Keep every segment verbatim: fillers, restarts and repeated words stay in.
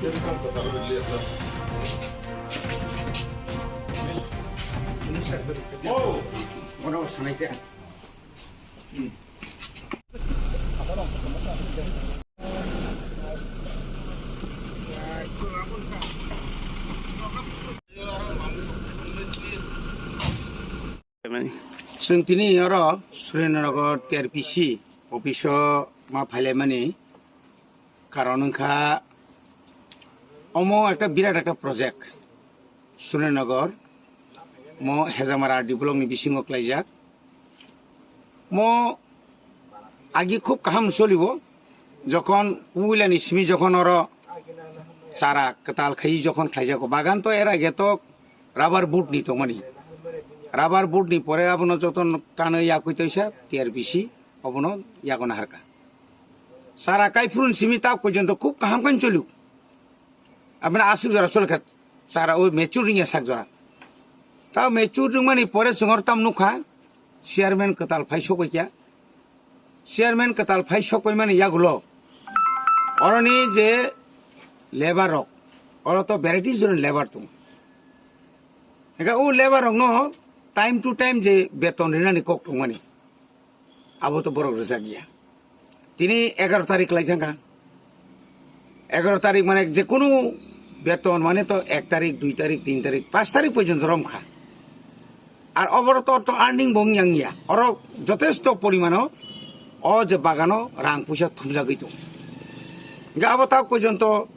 Chwng tini oro Surendra Nagar T R P C office o ma phailaimani karon wngkha, omo ekta birat ekta project Surendra Nagar mo Hejamara R D block ni bisingo klaijak. Mo agi khub kaham cholibo, jokhon puilani simi jokhon oro chara kwtal khai jokhon khlaijago, bagan to era ge to rubber board ni tongmani, rubber board ni pore abono joton kano yakui toisa T R P C obono yago naharka. Chara kaiphuru simi ta koijon to khub kaham kan choliu, aboni aswk jora cholkha chara o mature ringya sak jora. Ta mature ringmani pore chwng oro tam nukha, chairman kwtal phai sokbai kya. Chairman kwtal phai sokbai mani yagulo oroni je labour rok, oro to variety jora labour tong. Ega o labour rok no time to time je beton rinani kok tongmani. Abo to borok rwjak ya. Tini egaroh tarik lai jangkha. Egaroh tarik mane je kunu beton mane to ek tarik, dui tarik, tin tarik, panch tarik porjonto romkha. Ar oboro to, to earning bo wng yang ya. Oro jotesto porimano o je bagano rang puisa thumjagwi tongo. Hingke abo tak porjonto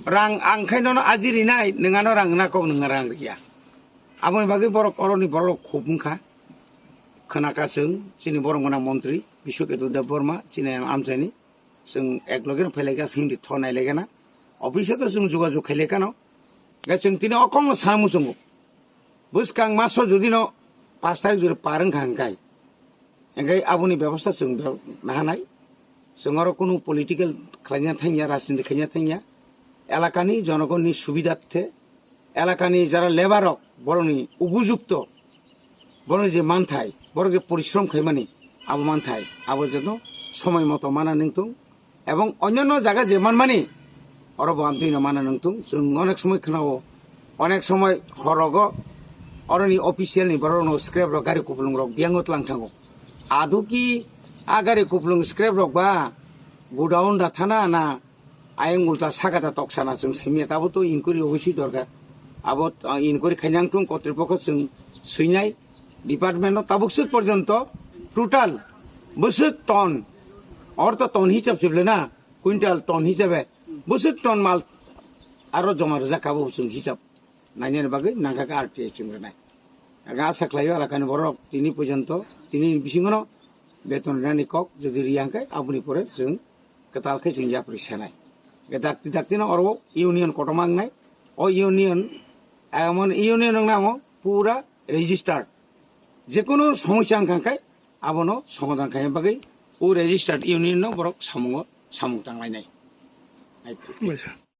rang ang khai nono aji rinai, nwng ano rang nakok, nwng rang riya. Aboni bagwi borok oroni borok khub wngkha. Khwnakha chwng chini borok gwnang montri Biswaketu Debbarma, chini amchaini. Chwng ek loge no phailaikha, hindi tho nailaikha na. Office o to chwng jogajog khailaikha no. Hingke chwng tini o kokno sana muchungo. Bwskang maso jodi no pash tarik jora par wngkha hingkai. Hingke aboni bebosta chwng be-, nahanai. Chwng oro kunu political khlaina thangya, rajniti khlaina thangya. Elakani jonogonni subidharthe, elakani jara labour rok, borokni upojukto, borokni je manthai, borok je porishrom khaimani, abo manthai, abo jeno somoi moto mana nangtong, ebong onyonno jaga je manmani, oro bo amtwino mana nangtong. Chwng onek somoi khwnao, onek somoi horogo, oroni official ni borokno scrap rok, gari kupulung rok biyango tlang thango. Aduki a gari kupulung scrap rok ba godown da thana na ayang ulta saka ta toksa na chwng saimanya, tabo to inquiry obosoi dorkar. Abo, ah, inquiry khainang tung kotripokho chwng swinai department no tabuk swk porjonto total bwswk ton, or to ton hisab se bwle na, quintal ton hisabe bwswk ton mal aro joma rwjak kha bo chwng hisab nainani bagwi nangkha khe R T I chwng rwnai. Aga asa khlaio alakani borok tini porjonto tini bisingono beton rinani kok jodi riya hwnkhe aboni pore chwng kwtal khe chwng yapri sanai. Dakti dakti no oro union kotorma wngnai. O union, emon union wngna amo pura registered. Jekunu somosya wngkha khe abono somadhan khaina bagwi o registered union no borok samungo samung tanglainai.